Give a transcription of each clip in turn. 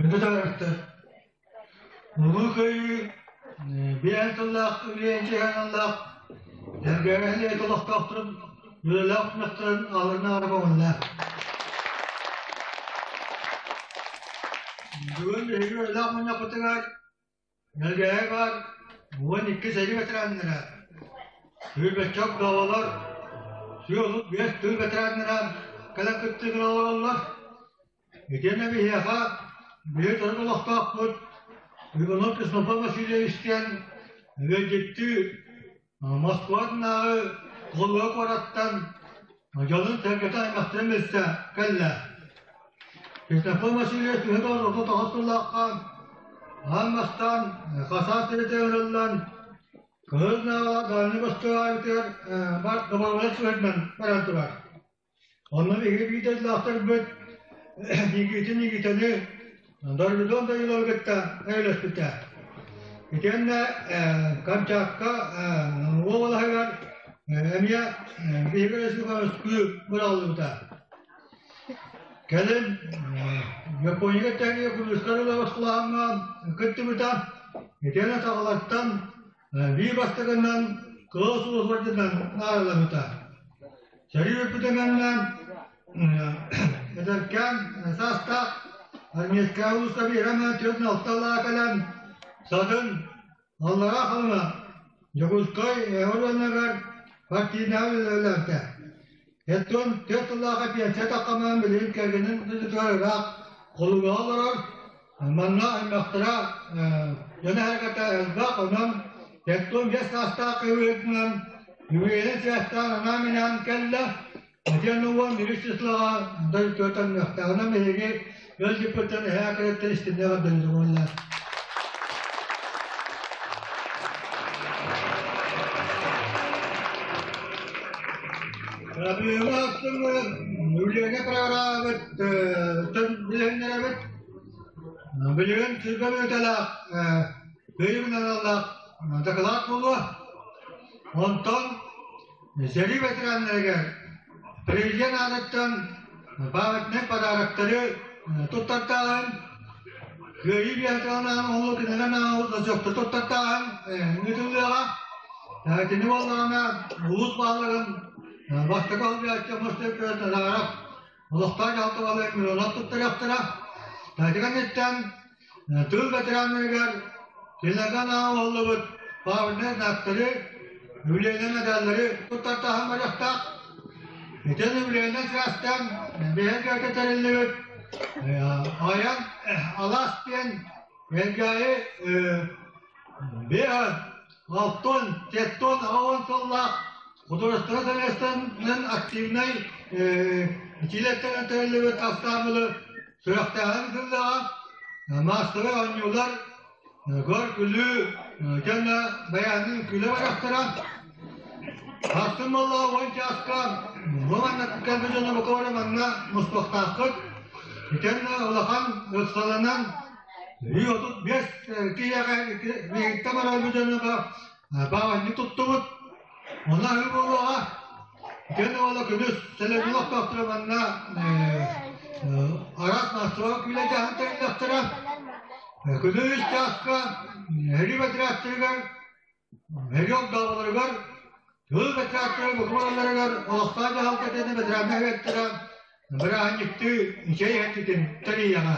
Күндү табаарыстар, Улуу Кыайыы биэс сыллаах үбүлүөйүн аналлаах Элгээйи нэһилиэк олохтоохторун үлэлээх түмэхтэрин ааларынан көҥүллээх. Бүгүн биһиги үлэлээх мунньахпытыгар Элгээйи баар 12 сэрии ветераннара, сүүрбэччэ огдооболор, 135 тыыл ветераннара кэлэн кыттыыны олороллор. Итиэннэ биһиэхэ биһиги төрүт олохтоохпут Иванов Ксенофонт Васильевич диэн ыалдьыттыы Москватынааҕы Кулуга куораттан дьонун-сэргэтин аймахтарын билсэ кэллэ. Ксенофонт Васильевич 1939 сыллаахха аан бастаан Хасаас сиритэ ыҥырыллан Кыһыл Знамя Дальний Восток бар доброволец быһыытынан баран турар. Онно биһиги биир дойдулаахтарбыт Никитин Никитаны Дорбидон Даниловы кытта өйдөспүтэ. Итиэннэ Камчатка уобалаһыгар эмиэ биһиги республикабыт быраҕыллыбыта. Кэлин Япония тэҥҥэ кыргызтар босхолооһуҥҥа кыттыбыта. Итиэннэ саҕалартан биир бастакынан Кыыл сулууспатынан наарыламмыта. Сэрии бүппүтүнэн эдэркээн саастаах армейскай улууска биирэн 46 сыллаах кэлэн сатын Аллараа Халыма Дьокуускай оройуонугар партийнай үлэлээбитэ. Оттон 4 сыллаах пенсия таххамаан билигин кэргэнин дойдутугар ыраах Холугаҕа олорор. Манна аймахтара дьоно эргэтэ элбэх, онон 75 саастаах кыһыытынан үбүлүөйүнэн сыастаан анаан-минээн кэллэ. Итиэннэ 11 числоҕа дойдутугар биһиги ыалдьыппыттан эһээ кэлэттэн истиннэ эҕэрдэлиир Проблема үлэни программабыт билиһиннэрэбит. Билигин сүүрбэ мүнүүтэлээх кыайыы аналлаах дакылаат буолуо. Онтон сэрии ветераннарыгар президент аатыттан памятнай подароктары туттартааһын, кыайыы биһатаҕынан оҥолу кинилэр аҕалбыт туттартааһын ыытыллыаҕа. Кини буоллаҕына улуус баһылыгын бастакы албиаччы Мустафа Назаров олохтоох дьаһалталары Миронов туттарыахтара. Ити кэнниттэн тыыл ветераннарыгар кинилэргэ анаан оҥоһуллубут памятнай знактары, үбүлүөйүнэн медаллары туттартааһын барыахтаах. Итиэннэ үбүлүөйүнэн сибээстээн биһиги тэриллибит Айан алаас диэн Элгээйи биэһэ алтан, сэттэн, аҕыс сыллаах художественнай совместнын активнай итиилэттэн тэриллибит ансаамбылы сүрэхтээһин ыытыллыаҕа. Маастары оонньуулар, көр-күлүү уонна байаанын күлэ барыахтара. Сарсын буоллаҕа 10 чааска бу манна кэлбит дьону бука манна мустуохтааххыт. Итиэннэ улахан ыксаланан 135 киһиэхэ биһиктэн барар дьонуга баҕанньык туттубут. Онно аһыы буолуоҕа. Итиэннэ уола күнүс сэлэлии олохтоохторо манна араас маастарга күүлэйдээһин тэриллэхтэрэ. Күнүс чааска Эһиги бэтэрээттэригэр Эһиги огдооболоругар тыыл бэтэрээттэрэ букубаларыгар олохтоох дьаһалта итиэннэ бэтэрээннэр эбэттэрэ бырааһынньыктыы чэй иһэрдитин тэрийиэҕэ.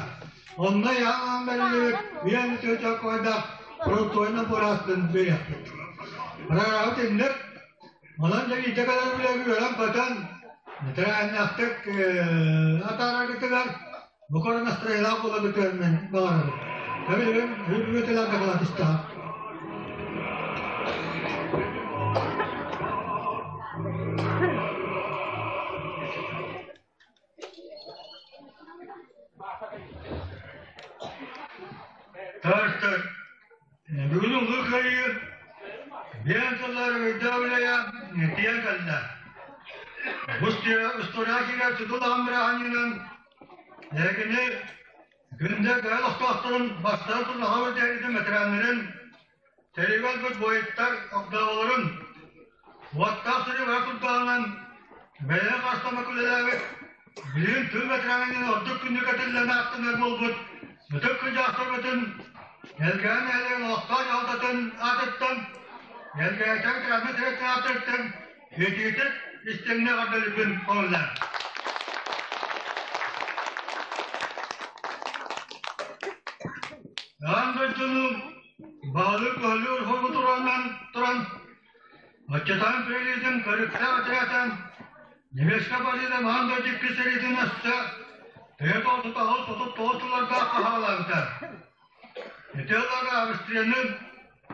Онно ыйаан бэриллибит үйэн үтүө продуктовайынан буораастын биэриэхпит. Программа инник. Онон дьэ кэлэр үлэгэ үөрэн-көтөн, тэрээһиннээхтик атаараргытыгар бу көрө настроениелаах буоларгытыгар мен баҕарабын. Тэбилигин үргүтэлэр дакылаатыстаах. Тастар бүгүн Улуу Кыайыы биэн сыллар өйдөөх үлэйэ тиийэн кэллэ. Бу устуоруйа киирэр тутул бырааһынньыгынан эһигини күндэ кыра олохтоохторун бастары турнаҕа үрдээбитин ветераннарын сэриигэ өлбүт буойуттар огдооболорун уоттаах сири бара турдаҕынан бэйэлэрин харыстаммакка үлэлээбит билигин тыыл ветеранын ордук күндү кэтиллэн ааттанар буолбут. Ытык кырдьаҕастарбытын Элгээн нэһилиэгин олохтоох дьаһалтатын аатыттан, Элгээчээн Кыраанна Советын аатыттан итиитик истиҥник эҕэрдэлиирбин көҥүллээн. Аан дойдуну баһылык-көһүлүүр уһугу туруонан туран, Оччотоон Прилизин көрүктээх отрядын немецкэй полиция аан дойду иккис сэриитин өссө 1939 сыллардаах хаһаалаабыта. Ити ылларга Австрияны,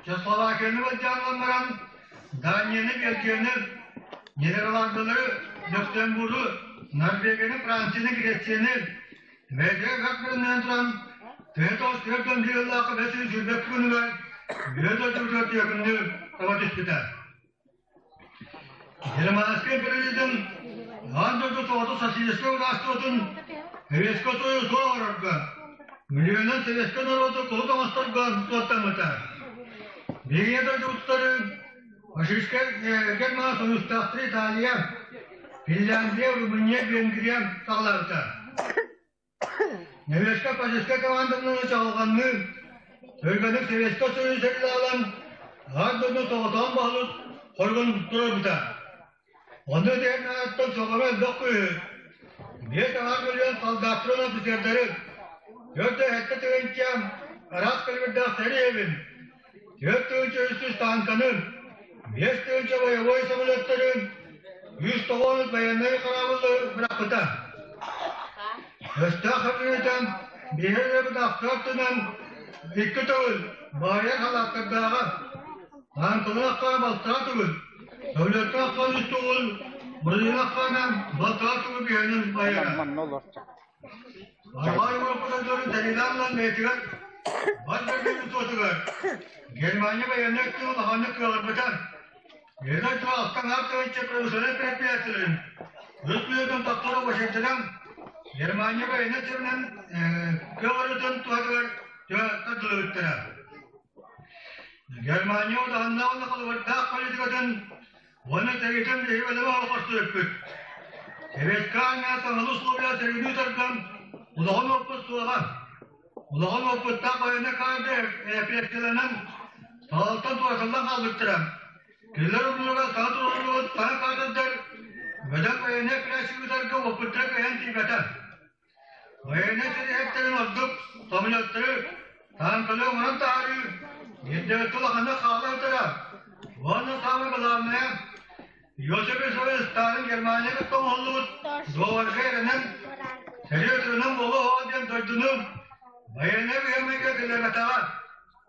Чехословакияны былдьаан баран, Данияны, Бельгияны, Нидерландылары, Люксембургу, Норвегияны, Францияны, Грецияны бэйэтигэр гынан туран, 1944 сыллаахха 520 күнүгэр Үөт дойдутугар түөкүннүү таба түспүтэ. Германскай империализм аан дойду соҕотох социалистическай ураастыбатын Советскай Союз суох оҥорорго, миллионунан советскай норуоту кулут оҥосторго суоттаммыта. Биһиги дойдубуттары фашистскай Герман союзтаахтары Италия, Финляндия, Румыния, Венгрия саҕалаабыта. Немецкэй фашистскай команданы чаҕылҕанныы, түргэнник Советскай Союз сэриилээн аан дойду соҕотоҕун баһылык хоругун туруорбута. Онно диэн ааттан соҕуруу элбэх күүһү, 5,5 миллион солдаттарын офицердары, 47 тыһыынча араас калибрдаах сэрии эбин, 4300 танканы, 5000 боевой самолеттары, 190 военнай хараабыллары бырахпыта. Өстөөх хабыытан биһир эбит ахсааттынан икки төгүл баарыйар халааттардааҕа, танкалаах балтаа төгүл, самолеттаах үс төгүл, бронелаах балтаа төгүл биһэнин байара. Арҕаа Европа дойдуларын тэрилээн ылан бэйэтигэр бас бэргэн тутуутугар Германия байыаннай өттүн улаханнык кыалларбыта. Германия алтан аар тыһыынча промышленнай предприятиеларын үс миллион тахсар обочертынан Германия байыаннай сиринэн кыалларытын туһатыгар тардылыбыттара. Германия удаһыннаах уонна холобурдаах политикатын уонна тэриитин биһиги бэлэми оҕохостуйуппут. Советскай армия саҥалыы условия сэриини тардан улахан оппут суоҕа. Улахан оппуттаах военнай каадыр эпиэккэлэнэн салалтан туоратыллан хаалбыттара. Кинилэр оннугар саҥа туруоруллубут саҥа каадырдар бөдөҥ военнай операцияларга оппуттара кыайан тиийбэтэ. Военнай сэрииһиттэрин ордук самолеттары, танканы оҥорон таһаарыы ирдэбилгэ улаханнык хаалла Уонна саамай главное, Иосиф Виссарионович Сталин Германия кытта оҥоһуллубут договорга эрэнэн, сэрии өтөрүнэн буолуо диэн дойдуну военнай быһыамайга киллэрбэтэҕэ,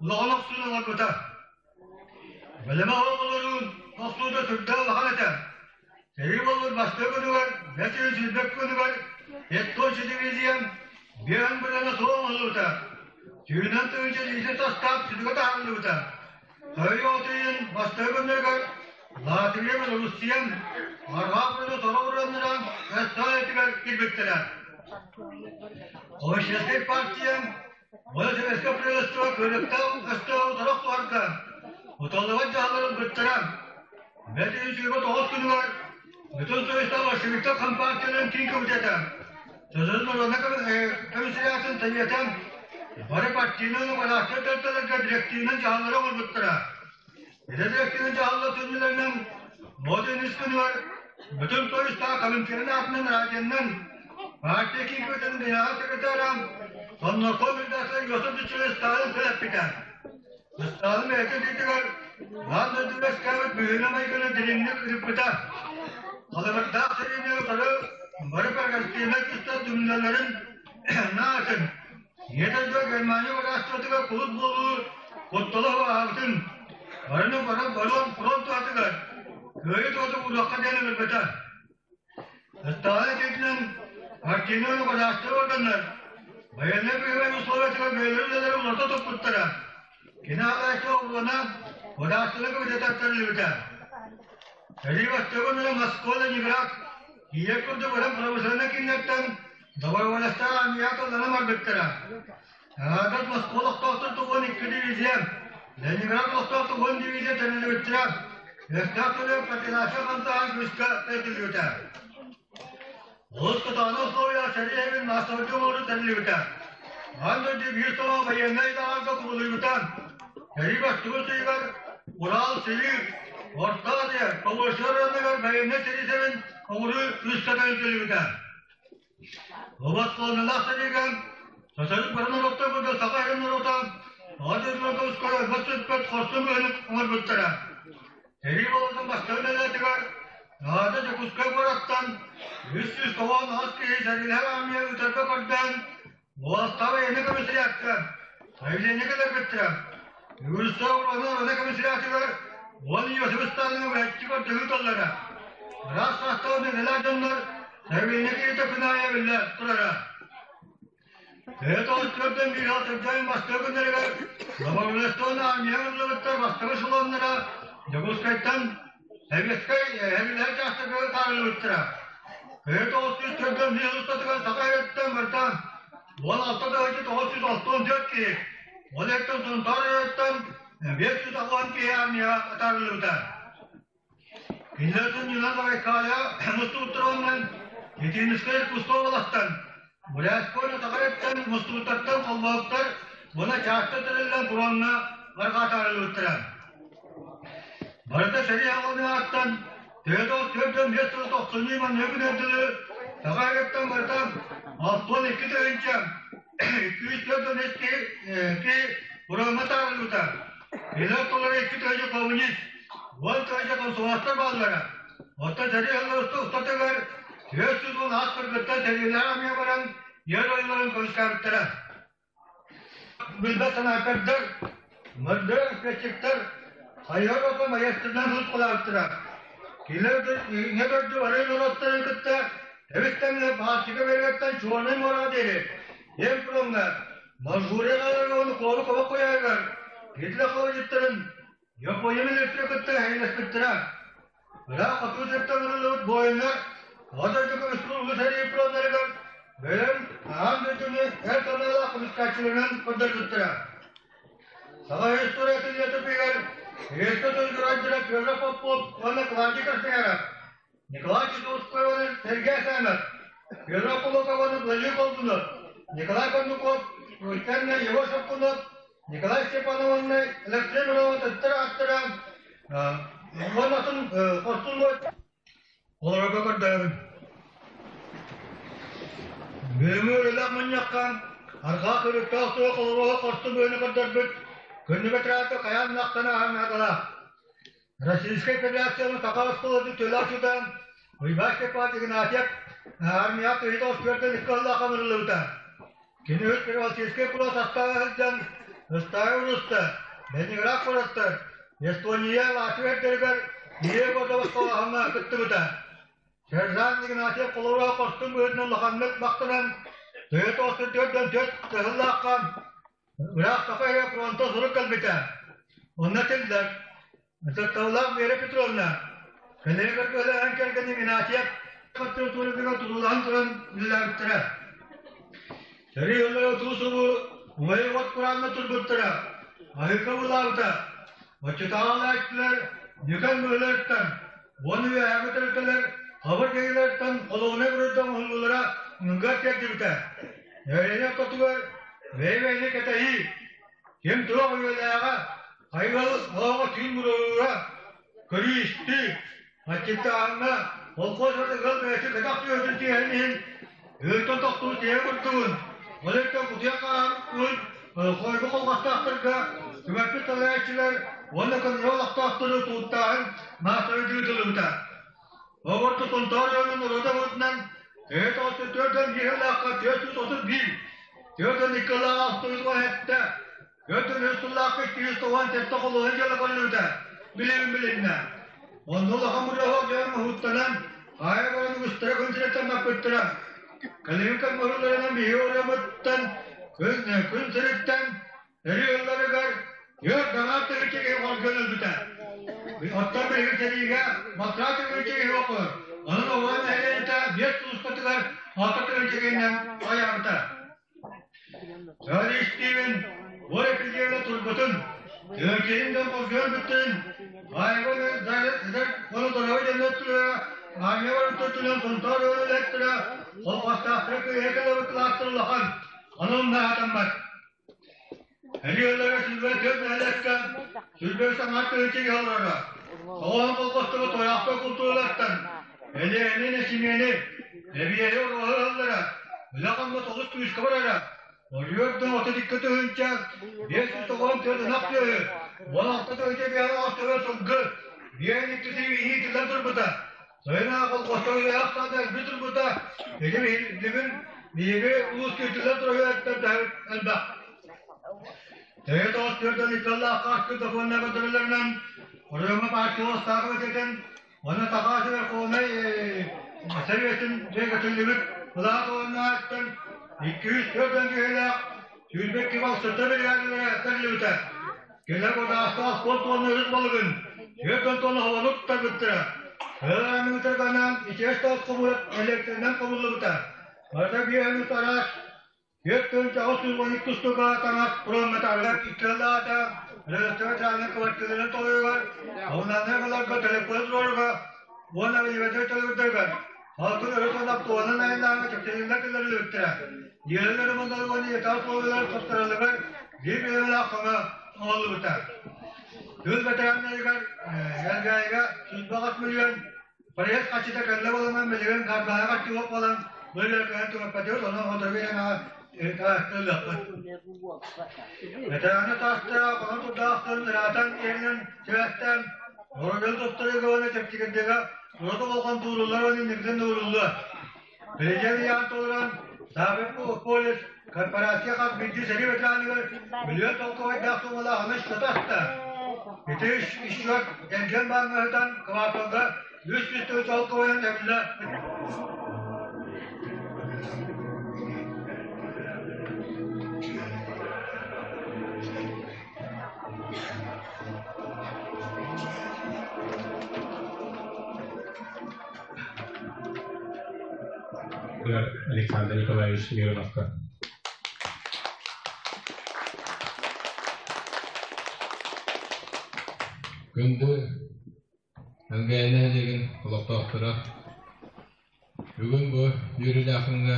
улахан охсууну оҥорбута. Бэлэмэ оҕолорун охсуута сүрдээх улахан этэ. Сэрии буолбут бастакы күнүгэр, бэс ыйын сүүрбэт күнүгэр Эстонча дивизия биэһин бырыана суох оҥоһуллубута. Сүүнэн тыһыынча лиитин састаап сүтүгэ таһаарыллыбыта. Сэрии от ыйын бастакы күннэригэр Латвия, Белоруссия арҕаа бырыана сорох ураннара Эстониятыгар киирбиттэрэ. Коммунистическай партия Бу Советскай правительство кыргыттаах өстөөҕү сорох туһарга уталлыбат дьаһалларын ылбыттара. Бэт 129 күнүгэр Бүтүн Союзтаах большевиктар компартияларын киин комитета Союз народнай комиссариатын Совета бары партийнай уонна тэрилтэлэргэ директивинэн дьаһаллары оҥорбуттара. Ити директивин дьаһаллар сүнньүлэринэн Модин үс күнүгэр Бүтүн Союзтаах Коминтерн аатынан радионан партия киин комитетын генерал секретара Соннорком редактор Йосип Дмитриевич Сталин сэрэппитэ. Сталин бэйэтин илиитигэр аан дойдуга үөскээбит быһыыны-майгыны дириҥник ырыппыта. Халабырдаах сэриини утары бары прогрессивнай күүстэр түмүллэллэрин наатын Ийэ дойду Германия быраастыбатыгар кулут буолуу куттала аһаабытын, барыны бары барон фронт туһатыгар кыайыы туһатык уруохха диэн ыҥырбыта. Ыстаала этиитинэн партийнай быраастыы органнар военнай быһыылар условиятыгар бэйэлэрин үлэлэрин уларыта туппуттара. Кини аҕаайчы уона быраастылык комитеттарыллыбыта. Сэрии бастакы күнү Москва, Ленинград, Киев курдук бөдөҥ промышленнай кииннэртэн Доброволецтар армияҕа тылланан барбыттара. Аҥаардас Москва олохтоохтор 92 дивизия, Ленинград олохтоохтор 10 дивизия тэриллибиттэрэ. Өстөөх тылы патриарха хамсааһын күүскэ тэриллибитэ. Олус кытаанах условия сэрии эбин массовайдык оҥоруу тэриллибитэ. Аан дойду биир саҥа байыаннай даҕарга кубулуйбута. Сэрии бастакы сыйыгар Урал, Сибиир, Орто Азия, Поволжье районыгар байыаннай сэрии сэбин оҥоруу үс сатаан төлөбүтэ. Обот холонолоох сэриигэ Социалист бары норуоттар курдук Саха сирин норуота Аҕа дойдуга көмүскэл өлбөт-сүппэт хорсун быһыыны оҥорбуттара. Сэрии буолуутун бастакы нэдиэлэтигэр Наада Дьокуускай куораттан 398 киһи сэриилэһэр армия ыытарга көрдөөн Уолаттары эми көмүсүлээттэр, заявление кэлэрбиттэрэ. Үгүстэ ураны ураны көмүсүлээтигэр уон Иосиф Сталины быһаччы көрдөһүү тыллара. Араас саастаах нэдиэлээх дьоннор заявление кииритэ күн аайы эбиллэ турара. 9 тоҕус төрдөн биир сылдьан бастакы күннэригэр Нововластон армия ыллыбыттар бастакы эшелоннара Дьокуускайтан Советскай эһэбилэһэр чаастарга таарыллыбыттара. 944 устатыгар Саха сириттэн барыта 16 964 киһи, ол эртэн Сунтаар оройуоттан 560 киһи армияҕа атаарыллыбыта. Кинилэртэн Юнан Байкалия мустубуттар Етинскэй Иркутскай уобаластан, Бурятскай Саха сириттэн мустубуттартан холбоһуктар уонна чаастар тэриллэн фроҥҥа барҕа атаарыллыбыттара. Барыта сэрии аҕалыныаҕыттан 445 сыл тохсунньу манныгы күнү Саха сириттэн барыта 62 тыһыынча 245 киһи фроҥҥа таарыллыбыта. Кинилэр толору 2 тыһыынча коммунист, 10 тыһыынча комсомолецтар бааллара. Оттон сэрии сыллар устатыгар 410 аас кыргыттар сэриилээх армия баран Ийэ дойдуларын көмүскээбиттэрэ. Билбэт санаатардар, мырдыр разведчиктар хайыһар ото маэстрынан сулууспалаабыттара. Кинилэр Ийэ дойду бары норуоттарын кытта тэбис-тэҥҥэ Балтика берегиттэн Чернай муораҕа диэри киэҥ фроҥҥа Манчжурия уонна Куору Кобок куйаарыгар Гитлер холодиттарын Япония министрэ кытта эһэҥнэспиттэрэ. Ыраах хотугу сиртэн ылыллыбыт буойуннар Аҕа дойду көмүскүүр улуу сэрии фроннарыгар бэйэм аан дойдуну эр санаалаах көмүскээччилэринэн көрдөрбүттэрэ. Саха историятын летопиһыгар Советскай Союз геройдара Петр Попов уонна Клавдий Краснояров, Николай Титовскай уонна Сергей Асанов, Петр Кулаков уонна Владимир Колдунов, Николай Кондуков, Ульяна Егор Шапкунов, Николай Степанов уонна Алексей Миронов төттөр ааттара уонна атын хорсун олорорго көрдөһөбүн. Бүгүҥҥү үлэлээх мунньахха арҕаа күрүттээх суох олоруоһу хорсун быһыыны көрдөрбүт күннүк отряда хайаан махтана аһаҥнааталаах. Российскай Федерацияны Саха оскуолатын төлөөх сутан Уйбаан Степанович Игнатьев армияҕа 9 94 икки сыллаах ыҥырыллыбыта. Кини үс Прибалтийскай куорат састааба сылдьан Ыстаайа улууста, Ленинград куораттар, Эстония, Латвия эрдэригэр Ийэ Гордовсколааһыҥҥа кыттыбыта. Сержант Игнатьев холоруга хорсун быһыытынан улаханнык махтанан, 944 сыллаахха ыраах Саха сирэ фронтан сурук кэлбитэ. Онно этиллэр: Ытыктабыллаах Вера Петровна, кэлин кыргыһылаһан кэргэн Игнатьев литературатыгар тутулаһан туран үлэлээбиттэрэ. Сэрии сыллара утуу-субуу умайык от курааҥҥа турбуттара, аһыыка буулаабыта. Оччотооҕу ылааччылар ньүкэн быһыыларыттан уонна үөһээҥҥи тэрилтэлэр хабыр дьайыыларыттан холуобунай буруйда оҥоһуллуулара ыҥырга тиэрдибитэ. Нэһилиэнньэ ортотугар бэйэ-бэйэни кэтэһии, ким туох үйэлээҕэ Хайҕал оҕо түүн буруйура, көрүү-истии, аччыктааһыҥҥа холкуос ыал бэйэтин кэтэх түөһүн тиэһин иһин ыыртан тохтуу тиһэ курдугун, ол эртэн кутуйах хараҕын хойгу холҕастаахтарга түмэппит салайааччылар уонна көмүрүө олохтоохтору тууттааһын маастарыдыы тылыбыта. Оҕорто Сунтаар районун норуота быһыытынан 941 сыллаахха 431, 42 сыллааҕа 617, 403 сыллаахха 297 холуоһун дьыала көрүллүбүтэ билигин билиннэ. Онно улахан буруйа дьон уһуттанан, хаайа баран үгүстэрэ күн сириттэн баппыттара. Кэлин көмөлөрүнэн биһиги оройуоммуттан күн, күн сириттэн сэрии ылларыгар түөрт аҥаар тыһыынча киһи хоргун өлбүтэ. Оттон билигин сэриигэ балтараа тыһыынча киһи окур. Онон оҕо нэһилиэнньэтэ биэс сулууспатыгар 6 тыһыынча киһинэн аҕыйаабыта. Чарли Стивен бу эпидемия турбутун, тыа дьон хоргуйан бүттүн, Айгон ону дорогой дьоннор армия баран туртунан Сунтаар үлэһиттэрэ, холкуостаахтара кыыһа кэлэбит кылаастар улахан. Ону умна хатаммат. Эриэллэрэ 24 нэһилиэккэ 105 аҥаар тыһыынча киһи олороро. Тоҕоһун холкуостары тойоохтой култууралартан Элиэни, Нэчимиэни, Эбиэһи оруоһу ыһаллара, үлэ-хамнас олус күүскэ барара. Орүөр да 32 тыһыынча 594 ынах сүөһү, 16 тыһыынча биэс төбө сылгы, биээн иккиси иитиллэн турбута. Сайын аайы колхуостар үлэһэ ахсаана элбии турбута. Ити билигин биһиги улуус күүтүллэн турар элбэх. Төһө тоҕус түөртэн иккаллаах хааскы докуонна көрдөрөллөрүнэн оройуоҥҥа партия олохтоох комитетын уонна Саха Верховнай Советын дьиэ былаах уоннааттан 204 киһилээх 22 сылта бригадалара тэриллибитэ. Кинилэр бадаастаах спорт уонна өрүс балыгын 4 тонна холонук туттарбыттара. Ыараанныытарганан итиэс таас хомуйат электринэн хомуллубута. Барыта биэһэн араас 4812 тустууга таҥас уруомматаҕыгар икки сыллааҕыта Ростов чааһынай кыбартыыраны толоругар, коммунальнай ыларга төлөпүөн туруоруга уонна билибэтэр төлөбүрдэригэр алтын өрө уонна туонан айаннааҕы чэпчэтиллэр киллэриллибиттэрэ. Дьиэлэр ремонтары уонна этап суоллар тупсаралларыгар биир миэрэлээх көмө оҥоһуллубута. Тыыл ветераннарыгар Элгээйигэ 108 миллион Проект хаччыта кэллэ буолан билигин харбаһа хаччы буолан бөлөкөһөн түмэппэтибит, онон хоторуга ылыахпыт. Ветераны таастара хонон турдаахтарын ыраатан иһэринэн сибээстээн, оройуон туттарыыга уонна чэпчэкирдигэ ураты болҕомто ууруллар уонна инникитин да ууруллуо. Президент ыйаан толорон, Саабык полис корпорация хас биирдии сэрии ветераныгар миллион толкуйдаах суумалаах аны счета аста. Ити счет эргиэн бааҥҥа кварталга 300 тыһыынча толкуйунан эбиллэ. Александр Николаевич Мироновка. Күндү Өлгээйи нэһилиэгин олохтоохторо, бүгүн бу үөрүүлээх күҥҥэ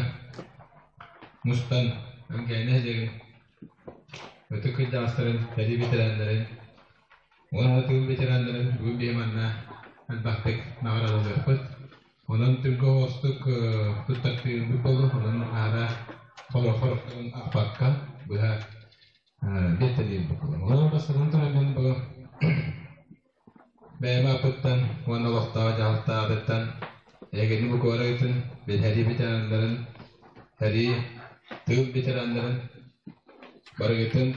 мустан Өлгээйи нэһилиэгин ытык кырдьаҕастарын, сэрии бэтэрээннэрин уонна тыыл ветераннарын бүгүн биһи манна элбэхтик наҕараадалыахпыт. Онон түргэн оҕустук туттартыырбыт буолуо, онон аара холоохорохторун аахпакка быһа биэртэлиир буолуо. Онон бастатан туран мин бу бэйэм ааппыттан уонна олохтоох дьаһалтаатыттан эһигини бу куоратын сэрии ветераннарын, сэрии тыыл ветераннарын барыгытын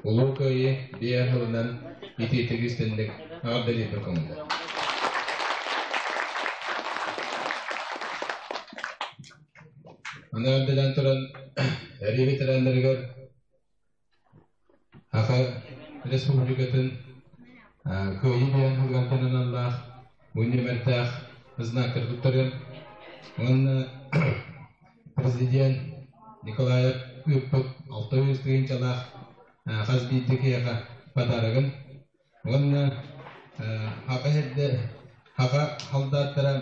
Улуу Кыайыы биир сылынан итиитик истинник эҕэрдэлиирбин көҥүллэр. Аны эҕэрдэлээн туран эрии ветераннарыгар Саха Республикатын Кыайыы диэн сылгантан аналлаах мунньумэрдээх знактар туттарыам уонна президент Николаев ыыппыт 600 тыһыынчалаах хас биирдии киһиэхэ подарогын уонна Хака сирдэ Хака халдааттара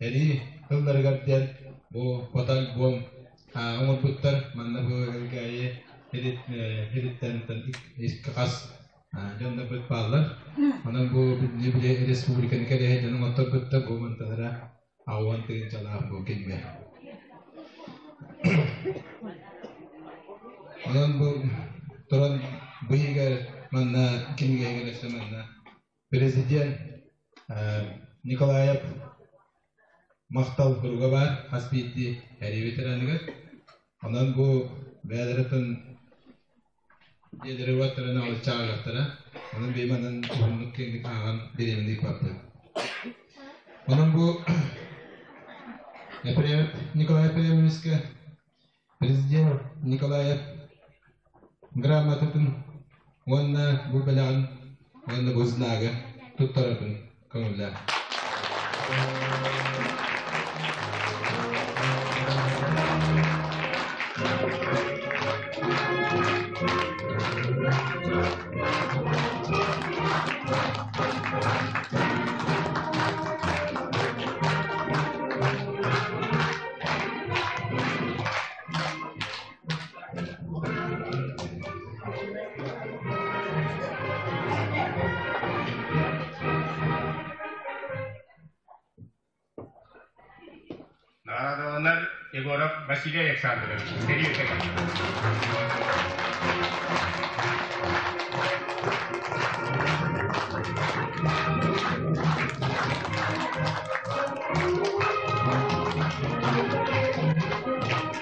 эрии тылларыгар диэн бу фотоальбом оҥорбуттар. Манна бу Элгээйи иһиттэн икки хас дьоннорбут бааллар. Онон бу били республиканы кэриэһэ дьон оҥотторбуттар бу манталара ауан тыһыынчалаах бу кинигэ. Онон бу туран быйыгар манна кинигэ өссө манна президент Николаев махтал суруга баар хас биирдии эрии ветераныгар. Онон бу бэйэлэритин дьиэлэри уоттарын аҕалыччаҕыахтара. Онон бэйэм анан уһуннук киэҥник ааҕан бириэмэни ыыппаппын. Онон бу Николай Ефремовичка президент Николаев грамотатын уонна бу бэлэҕин уонна бу знагы туттарарын көҥүллээх. Наҕараадаланар Егоров Василий Александрович, сэрии ветерана.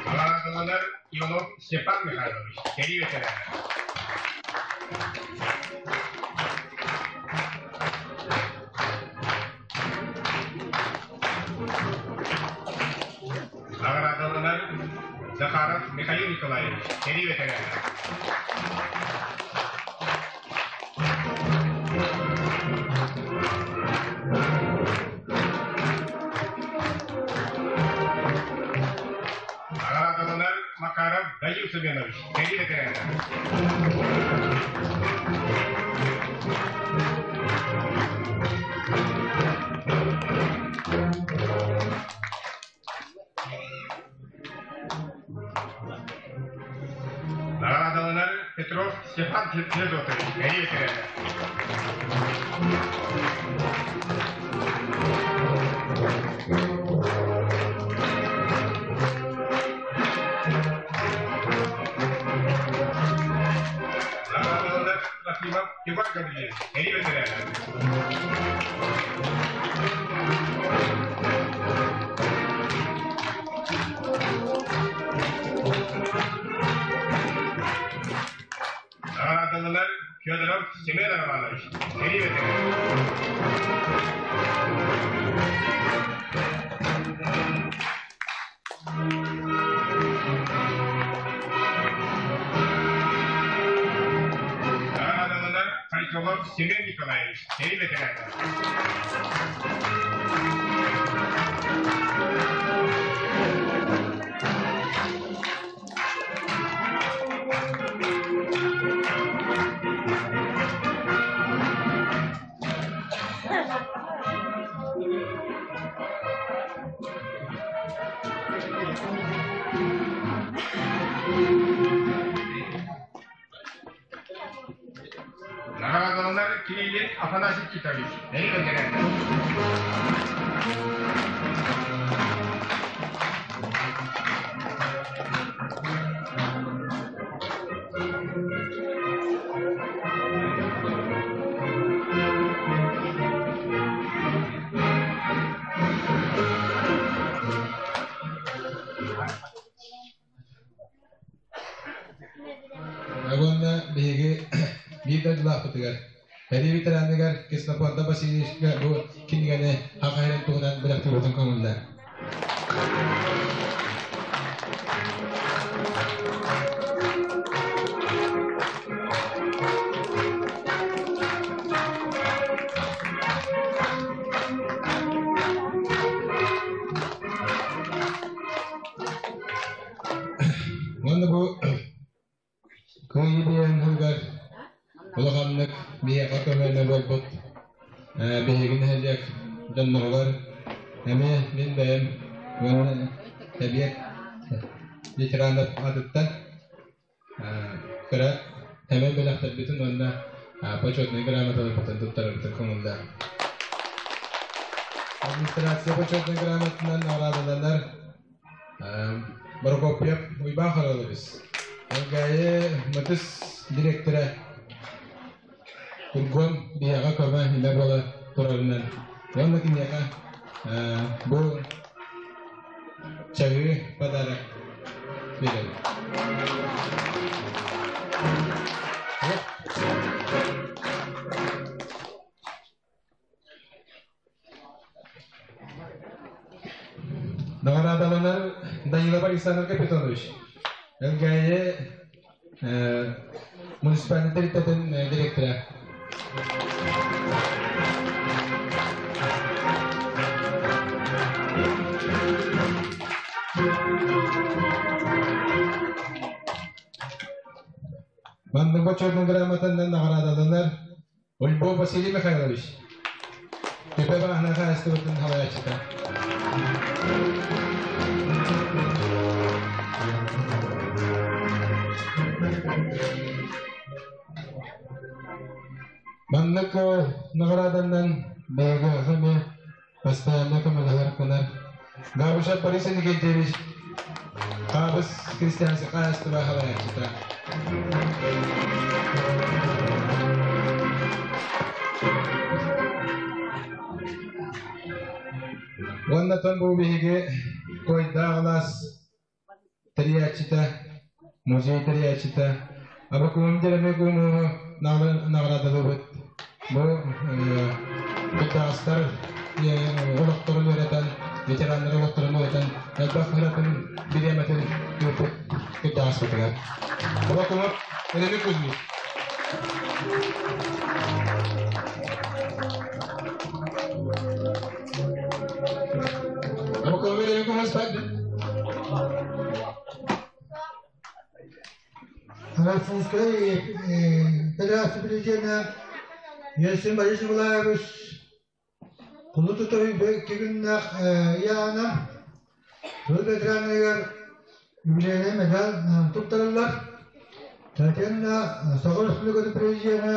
Наҕараадаланар Иванов Степан Михайлович, сэрии ветерана. Наҕараадаланар Захаров Михаил Николаевич, сэрии ветерана. Наҕараадаланар Макаров Данил Семенович, сэрии ветерана. Наҕараадаланар Петров Степан Федотович, сэрии ветерана. Наҕараадаланар Трофимов Иван Гаврильевич, сэрии ветерана. Наҕараадаланар Федоров Семен Романович, сэрии ветерана. Наҕараадаланар Харитонов Семен Николаевич, сэрии ветерана. Наҕараадаланар Кириллин Афанасий Титович, сэрии ветерана. Уонна биһиги биир дойдулаахпытыгар Сэрии ветераныгар Ксенофонта Васильевичка бу кинигэни хахайрын туһунан бэлэхтиирбитин көҥүллэр. Уонна бу Кыайыы биэһин улаханнык биһиэхэ көмөнө буолбут биһиги нэһилиэк дьонноругар эмиэ мин бэйэм уонна сэбиэт ветеранов аатыттан кыра эмэ бэлэхтэрбитин уонна почетнай грамоталарбытын туттарарбытын көҥүллээх. Администрация почетнай грамотатынан наҕараадаланар Прокопьев Уйбаан Харалович, Элгээйи МТС директора Кургон биһиэхэ көмө илэ буола турарынан уонна киниэхэ бу чаһыы подарок биэрэбит. Наҕараадаланар Данилов Александр Капитонович, Элгээйи муниципальнай тэрилтэтин директора. Маннык бочуотун грамотанан наҕараадаланар Ульбов Василий Михайлович, Төпө бааһына хаһаайыстыбатын салайааччыта. Маннык наҕарааданнан бэйэгэ эмиэ постоянно көмөлөһөр кынар. Габышев Борис Никитевич, Хаабыс Христианскай хаһаайыстыба салайааччыта. Уонна бу биһиги Туойдаах алаас тэрийээччитэ, музей тэрийээччитэ Абакуум Дьэрэмэй Куумууну наҕараадалыыбыт. Бу кырдьаҕастар олохторун үөрэтэн, ветераннар олохторун үөрэтэн, элбэх ыратын, бириэмэтин ыыппыт кырдьаҕаспытыгар. Абакумов Еремей Кузьмич. Абакумов Еремей Кузьмич Российскай Федерация Президенэ Ельцин Борис Николаевич кулу тутар күннээх ыйаана тыл ветераныгар юбилейнай медаль туттарыллар. Татьяна Саха Республикатын Президенэ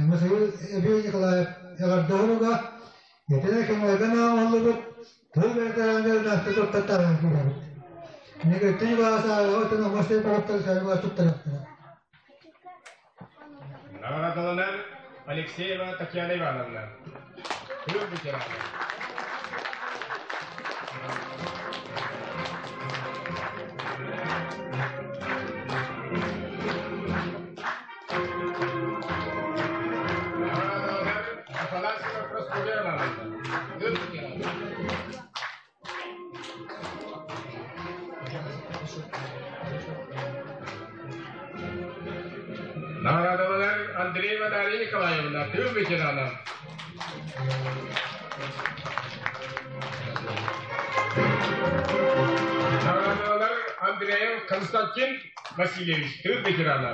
Михаил Евгений Николаев эҕэрдэ уруга итини кэмҥэ оҥоһуллубут тыл ветераннарын туттартаан киирэбит. Негатив Наҕараадаланар Алексеева Татьяна Ивановна. Тыл ветерана. Наҕараадаланар Афанасьева Прасковья Ивановна. Тыл ветерана. Наҕараадаланар Андреева Дарья Николаевна, тыыл ветерана. Наҕараадаланар Андреев Константин Васильевич, тыыл ветерана.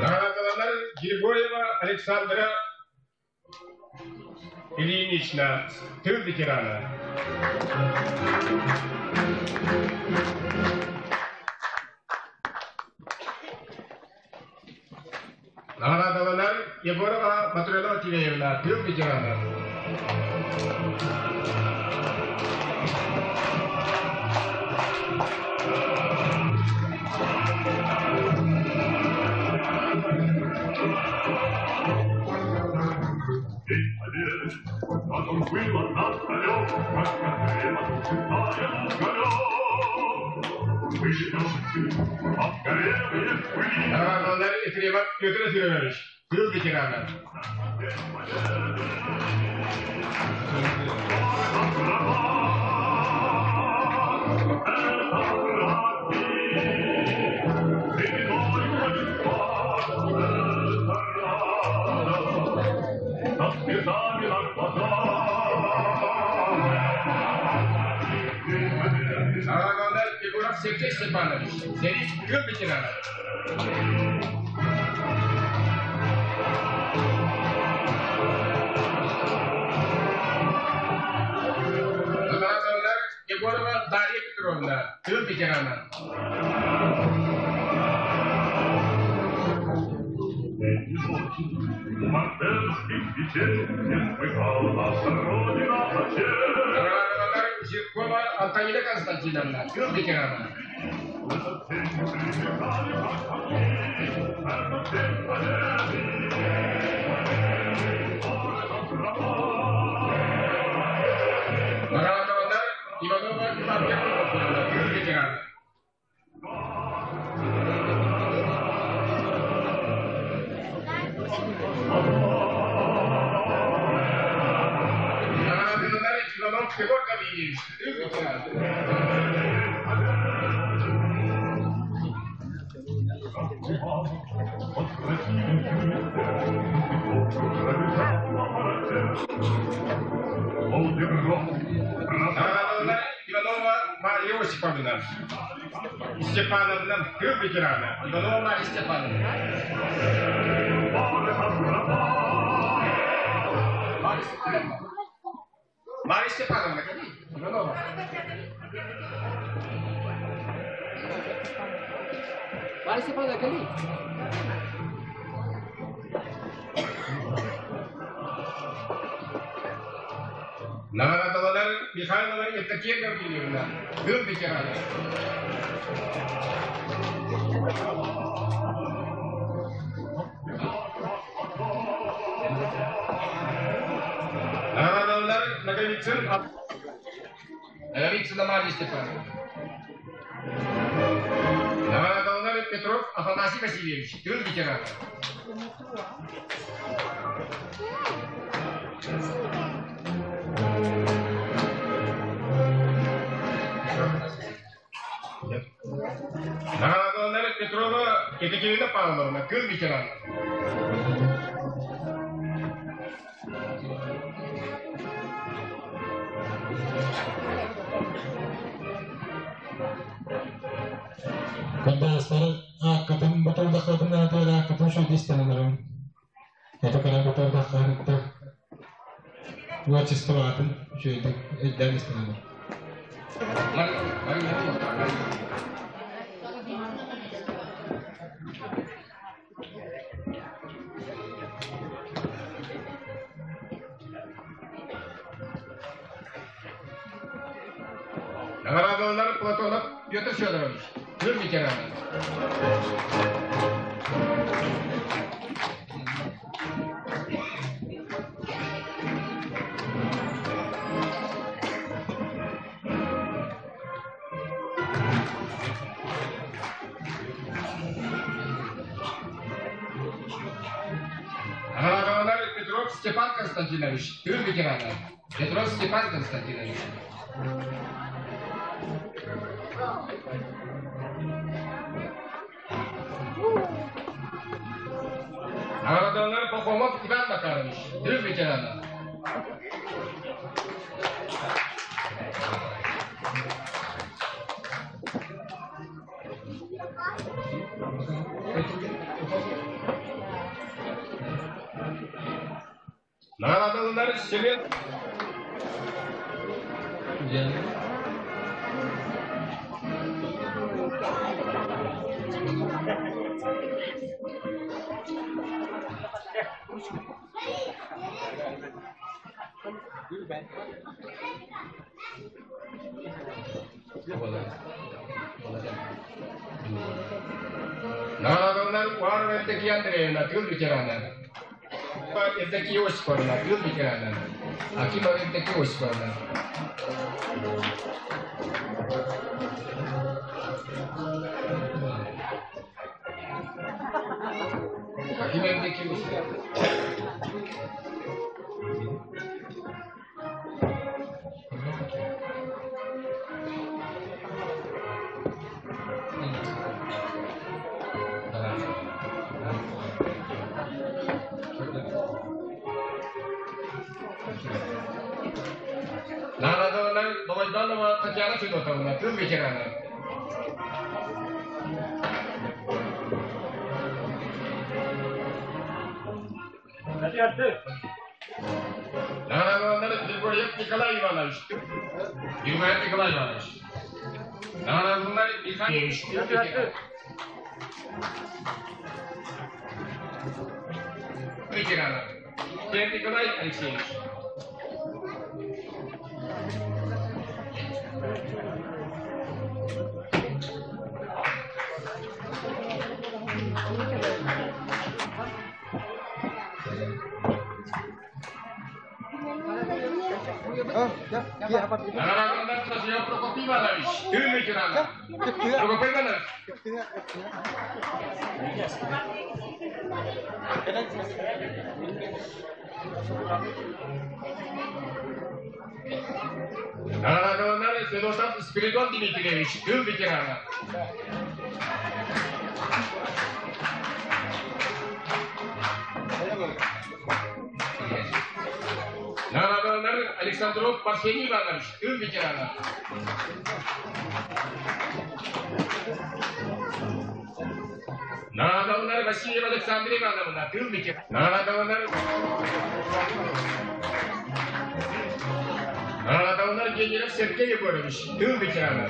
Наҕараадаланар Григорьева Александра Ильинична, тыл ветерана. Наҕараадаланар Егорова Матрена Тимеевна, тыл ветерана. Наҕараадаланар Ефремов Петр Ефремович, тыл ветерана. Наҕараадаланар Егоров Сергей Степанович, сэрии тыл ветерана. Наҕараадаланар Егорова Дарья Петровна, тыл ветерана. Наҕараадаланар Жиркова Антонина Константиновна, тыл ветерана. Наҕараадаланар Иванова Клавдия Прокопьевна, тыл ветерана. Наҕараадаланар Иванов Егор Гаврильевич, тыл ветерана. Наҕараадаланар Иванова Мария Осиповна, Степановна, тыл ветерана. Иванова Мария Степановна. Мария Степановна, кэлий. Иванова. Мария Степановна, кэлий. Наҕараадаланар Михайлова Евдокия Гаврильевна, тыыл ветерана. Наҕараадаланар Ноговицын Ноговицына Мария Степановна. Наҕараадаланар Петров Афанасий Васильевич, тыыл ветерана. Наҕараадаланар Петрова Екатерина Павловна, тыыл ветерана. Кырдьаҕастары ааккытын ботуолдаххытына ааккытын үчүгэйдик истэн олоруҥ. Ото көрөн ботуолдаххытыттан творчествоҕытын үчүгэйдик өйдөөн истэн олоруҥ. Наҕараадаланар Платонов Петр Федорович, тыыл ветерана. Наҕараадаланар Петров Степан Константинович, тыыл ветерана. Петров Степан Константинович. Наҕараадаланар Пахомов Иван Макарович, тыыл ветерана. Наҕараадаланар Семен Наҕараадаланар Уарова Евдокия Андреевна, тыыл ветерана. Евдокия Осиповна, тыыл ветерана. Акимова Евдокия Осиповна. Акимова Евдокия Осиповна. Наҕараадаланар Новойданова Татьяна Федотовна, тыыл ветерана. Наҕараадаланар Григорьев Николай Иванович. Григорьев Николай Иванович. Наҕараадаланар Михаил ветерана. Николай Алексеевич. Наҕараадаланар Семен Прокопий Иванович. Тыыл ветерана. Прокопий Иванович. Наҕараадаланар Федотов Спиридон Дмитриевич, тыыл ветерана. Наҕараадаланар Александров Парфений Иванович, тыыл ветерана. Наҕараадаланар Васильева Александра Ивановна, тыыл ветерана. Наҕараадаланар Венеров Сергей Егорович, тыыл ветерана.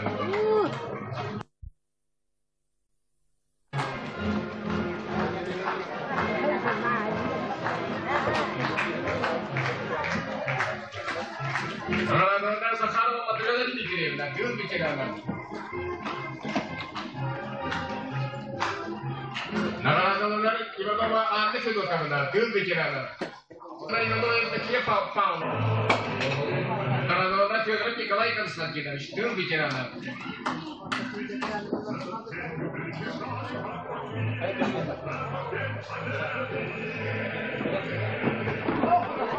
Наҕараадаланар Захарова Матрена Дмитриевна, тыыл ветерана. Наҕараадаланар Иванова Анна Федотовна, тыыл ветерана. Иванова Евдокия Павловна. Наҕараадаланар Федоров Николай Константинович, тыыл ветерана.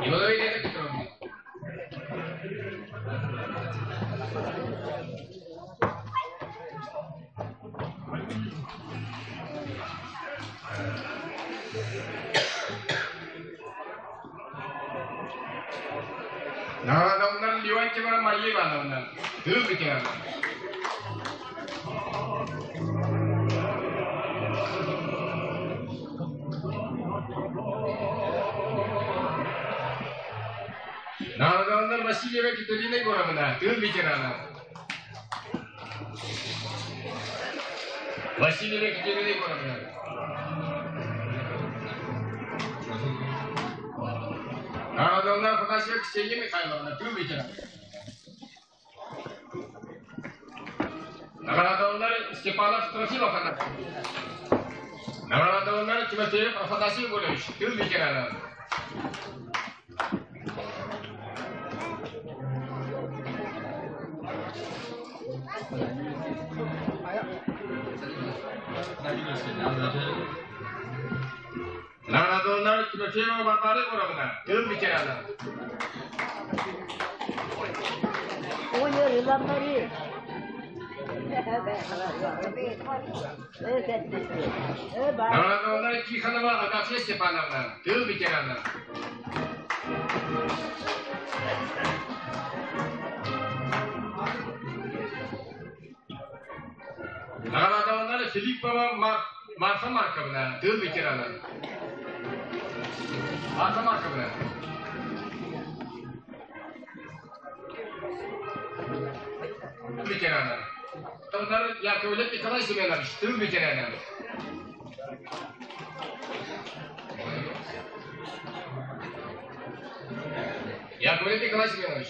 Иванова Елена Петровна. Наҕараадаланар Леонтьева Мария Ивановна, тыыл ветерана. Наҕараадаланар Васильева Екатерина Егоровна, тыыл ветерана. Васильева Екатерина Егоровна. Наҕараадаланар Афанасьева Ксения Михайловна, тыыл ветерана. Наҕараадаланар Степанов Трофим Афанасьевич. Наҕараадаланар Тимофеев Афанасий Егорович, тыыл ветерана. Наҕараадаланар Тимофеева Варвара Егоровна, тыыл ветерана. Наҕараадаланар Тихонова Агафья Степановна, тыыл ветерана. Наҕараадаланар Филиппова Марфа Марковна, тыыл ветерана. Марфа Марковна. Ветерана. Яковлев Николай Семенович, тыыл ветерана. Яковлев Николай Семенович.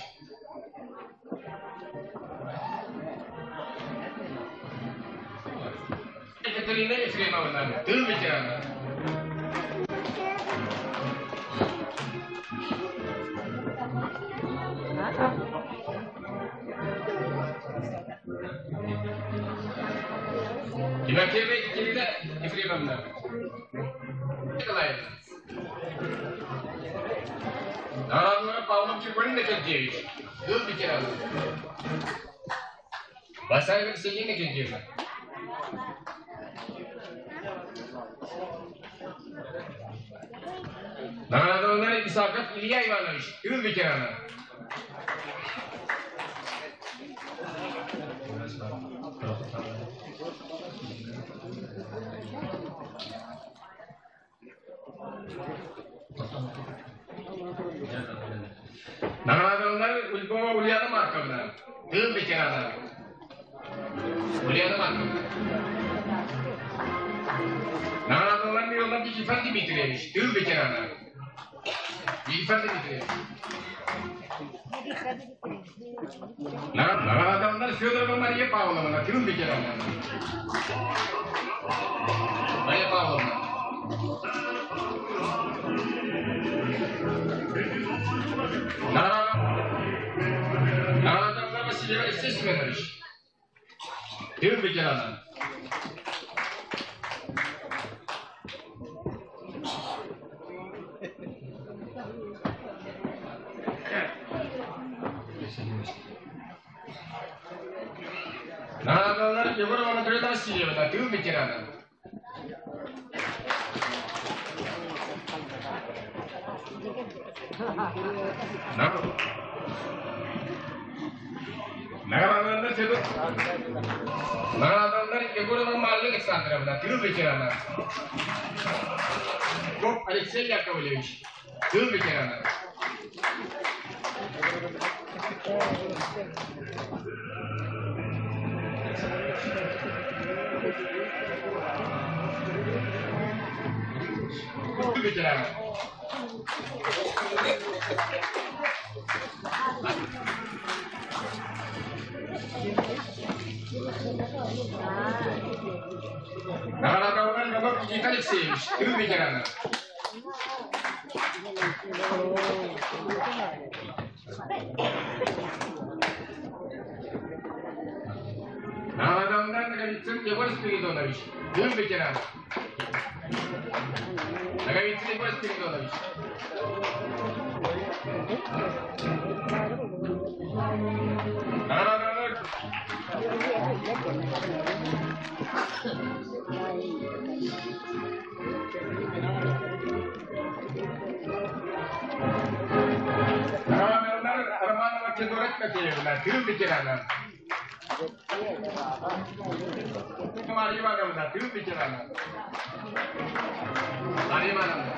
Екатерина Ефремовна, тыыл ветерана. Тимофеева Екатерина Ефремовна. Николаевна. Нарадовна Павлов Григорий Накентьевич, тыл ветерана. Басаева Ксения Накентьевна. Нарадовна Исаков Илья Иванович, тыл ветерана. Наҕараадаланар Ульбова Ульяна Марковна, тыыл ветерана. Ульяна Марковна. Наҕараадаланар Миронов Никифор Дмитриевич, тыыл ветерана. Никифор Дмитриевич. Наҕараадаланар Федорова Мария Павловна, тыыл ветерана. Мария Павловна. Наҕараадаланар Васильева Алексей Семенович, тыыл ветерана. Наҕараадаланар Егорова Анатольевна Васильевна, тыыл ветерана. Наҕараадаланар Федот Наҕараадаланар Егорова Мария Александровна, тыыл ветерана. Алексей Яковлевич, тыыл ветерана. Ветераны. Наҕараадаланар Иванов Никита Алексеевич, тыыл ветерана. Наҕараадаланар Ноговицын Егор Спиридонович, тыыл ветерана. Ноговицын Егор Спиридонович. Наҕараадаланар Романовна Романова Федора Тимофеевна, тыыл ветерана. Мария Ивановна, тыыл ветерана. Мария Ивановна.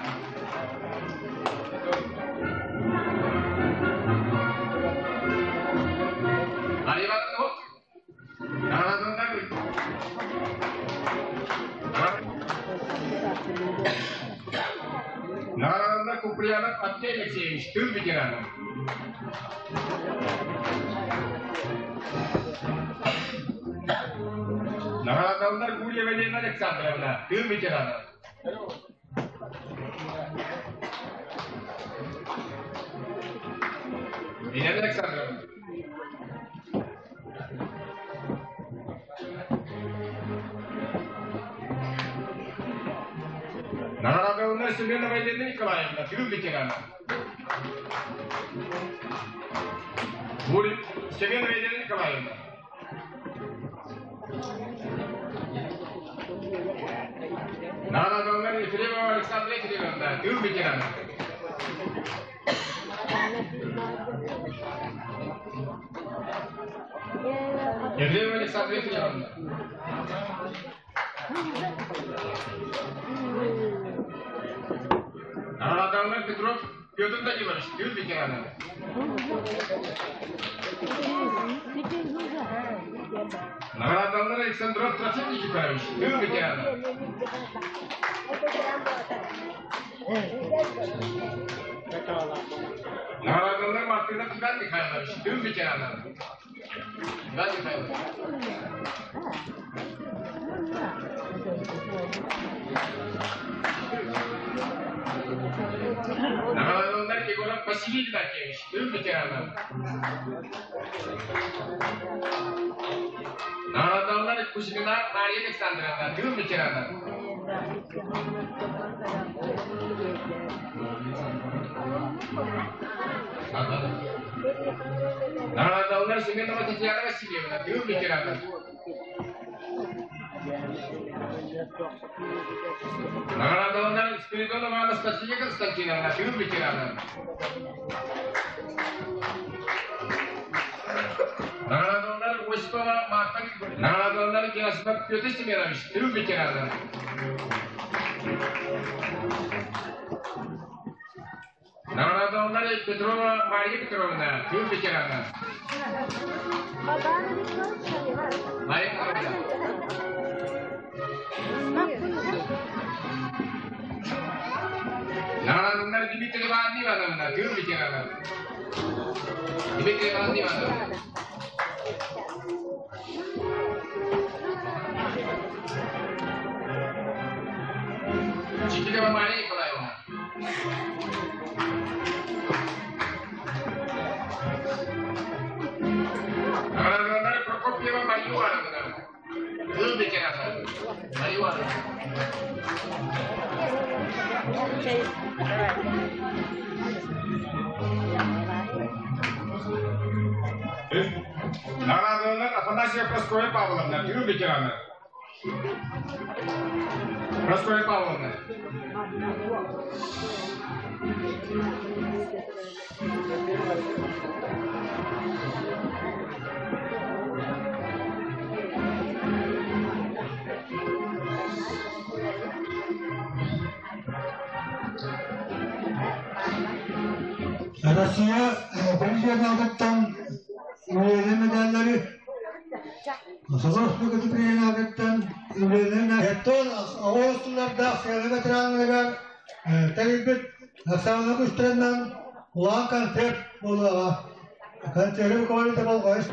Мария Ивановна, Наҕараадаланна Куприянов Андрей Алексеевич, тыыл ветерана. Наҕараадаланар Гурьева Елена Александровна, тыыл ветерана. Елена Александровна. Наҕараадаланар Семенова Елена Николаевна, тыыл ветерана. Семенова Елена Николаевна. Наҕараадаланар Ефремова Александра Ефремовна, тыыл ветерана. Ефремова Александра Ефремовна. Наҕараадаланар Петров Петр Данилович, тыыл ветерана. Наҕараадаланар Александров Трофим Никифорович, тыыл ветерана. Наҕараадаланар Мартынов Иван Михайлович, тыыл ветерана. Иван Михайлович. Наҕараадаланар Егоров Василий Игнатьевич, тыыл ветерана. Наҕараадаланар Кузьмина Мария Александровна, тыыл ветерана. Наҕараадаланар Семенова Татьяна Васильевна, тыыл ветерана. Наҕараадаланар Спиридонова Анастасия Константиновна, тыыл ветерана. Наҕараадаланар Осипова Марта Наҕараадаланар Герасимов Петр Семенович, тыыл ветерана. Наҕараадаланар Петрова Мария Петровна, тыыл ветерана. Мария Петровна. Наҕараадаланар Дмитрий Ивановна Ивановна, тыыл ветерана. Дмитрий Ивановна Ивановна. Чикилева Мария Николаевна. Наҕараадаланар Прокопьева Мария Ивановна. Тыыл ветерана. Мария Ивановна. Наҕараадаланар Афанасьева Прасковья Павловна, тыыл ветерана. Прасковья Павловна. Россия Президентыттан Үбүлүөйүнэй медаллары Саха Республикатын президенатыттан үбүлүөйүнэй Эттон оҕус сыллардаах сыана ветераннарыгар тэрийбит Оксана Кустарынан улахан концерт буолуоҕа. Концерты руководит болҕойус.